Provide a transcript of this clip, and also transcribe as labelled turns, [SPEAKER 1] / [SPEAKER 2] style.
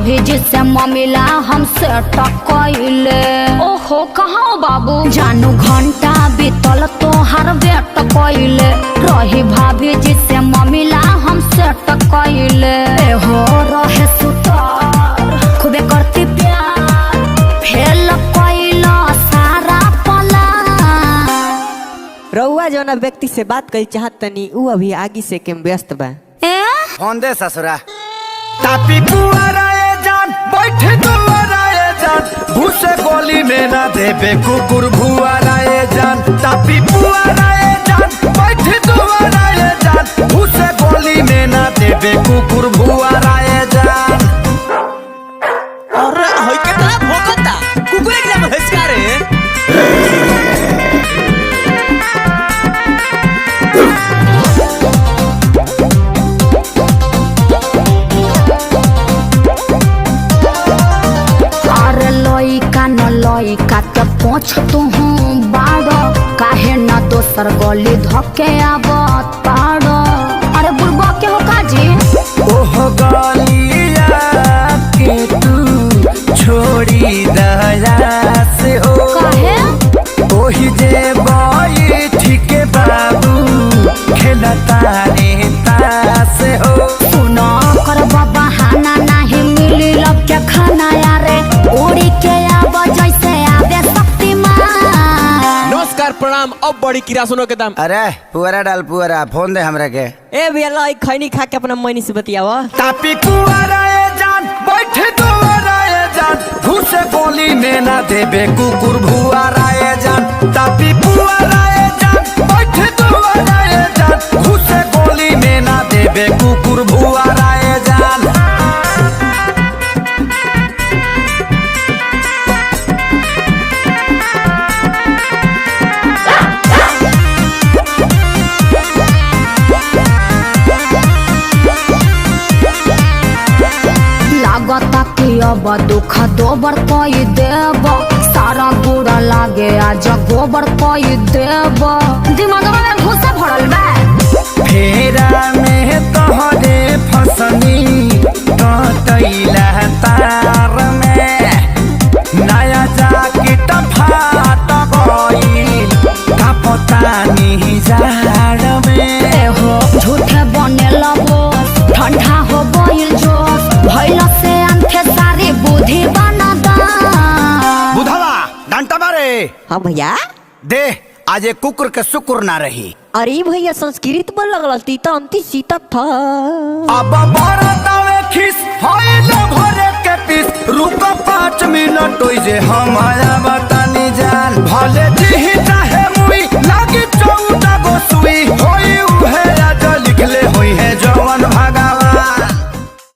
[SPEAKER 1] भाभी जी से ममिला हमसे टकैले। ओहो कहाँ हो बाबू? जानू घंटा बीतल तोहार वेट कैले, रही भाभी जी से ममिला हमसे टकैले। हो रहे सुतार खूबे करती प्यार, फेल कैला सारा पला।
[SPEAKER 2] रउआ जौना व्यक्ति से बात करी चाहत तनी ऊ अभी आगी से के व्यस्त बा।
[SPEAKER 1] ए?
[SPEAKER 3] फोन दे ससुरा। तापी पुआरा जान बैठ दुआरा जान, भूसे गोली में ना देबे कुकुर भुआरा जान। तापी पुआरा जान बैठ दुआरा जान, भूसे गोली में ना देबे कुकुर भुआरा जान।
[SPEAKER 4] अरे होई केतना भोकता कुकुर के नाम हंसका रे।
[SPEAKER 1] अरे लइका न लइका के पोछ तुहू बाड़ो, काहे न दोसर गली धके आवत पाड़ो। अरे बुढ़बा के हो काजी?
[SPEAKER 3] ओहो गलिया के तू छोड़ी दया से हो,
[SPEAKER 1] काहे?
[SPEAKER 3] ओही जे बैठ के बाबू खेलता रे तास हो।
[SPEAKER 1] सुनो कर बहाना नाही मिली लब के खाना यारे, उड़ी के आब जैसे आवे शक्तिमान।
[SPEAKER 4] नमस्कार प्रणाम। अब बड़ी किरासनो के दाम।
[SPEAKER 3] अरे पुअरा डाल पुअरा, फोन दे हमरा के।
[SPEAKER 2] ए भैया लाई खैनी खा के अपना मैनी से बतियावा।
[SPEAKER 3] तापी पुअरा जान बैठ दुआरा जान, घुसे गोली में ना देबे कुकुर भुआरा जान। तापी पुअरा जान बैठ दुआरा जान, घुसे गोली में ना देबे कुकुर भुआरा जान।
[SPEAKER 1] लागता कि अब दुख दोबर कई देब, सारा गुड़ लागे आज गोबर कई देब। दिमागवा में भूसा भरल बा।
[SPEAKER 3] फेरा में तोहरे फसनी कटैला तार में, नया जाकेट फाट गइल कापतानी जाड़ में।
[SPEAKER 1] ए हो झूठे बने लगो, ठंडा हो गइल जोश, भइल से अंथे सारी बुद्धि बना दा।
[SPEAKER 3] बुधवा डंटा मारे।
[SPEAKER 2] हाँ भैया
[SPEAKER 3] दे आज एक कुकुर के सुकुर ना रही।
[SPEAKER 2] अरे भैया संस्कृत बोल लगल तीता अंति सीता था।
[SPEAKER 3] अब बरतावे खिस होइल भरे के पीस, रुको 5 मिनट ओइ जे हमारा बतानी जान। भले